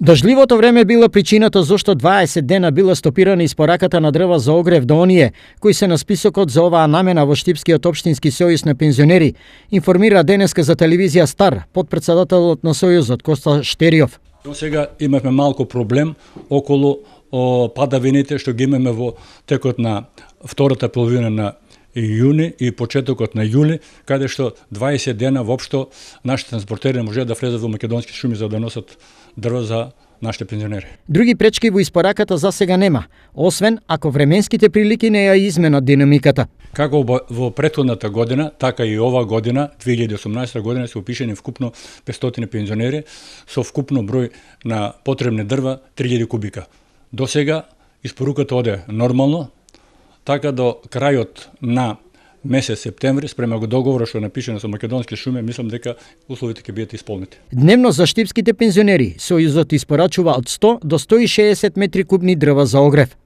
Дождливото време било причината зашто 20 дена била стопирана испораката на дрва за огрев до оние кои се на списокот за оваа намена во Штипскиот општински сојуз на пензионери, информира денеска за телевизија Стар потпредседателот на сојузот Коста Штериов. До сега имавме малку проблем околу падавините што ги имаме во текот на втората половина на јуни и почетокот на јули, каде што 20 дена воопшто нашите транспортери не можеа да влезат во македонски шуми за да носат дрво за нашите пензионери. Други пречки во испораката за сега нема, освен ако временските прилики не ја изменат динамиката. Како во претходната година, така и ова година, 2018 година, се упишени вкупно 500 пензионери со вкупно број на потребни дрва 3000 кубика. До сега испоруката оде нормално, така до крајот на месец септември, спрема го договора што е напишено со македонски шуми, мислам дека условите ќе бидат исполнети. Дневно за штипските пензионери, сојузот испорачува од 100 до 160 метри кубни дрва за огрев.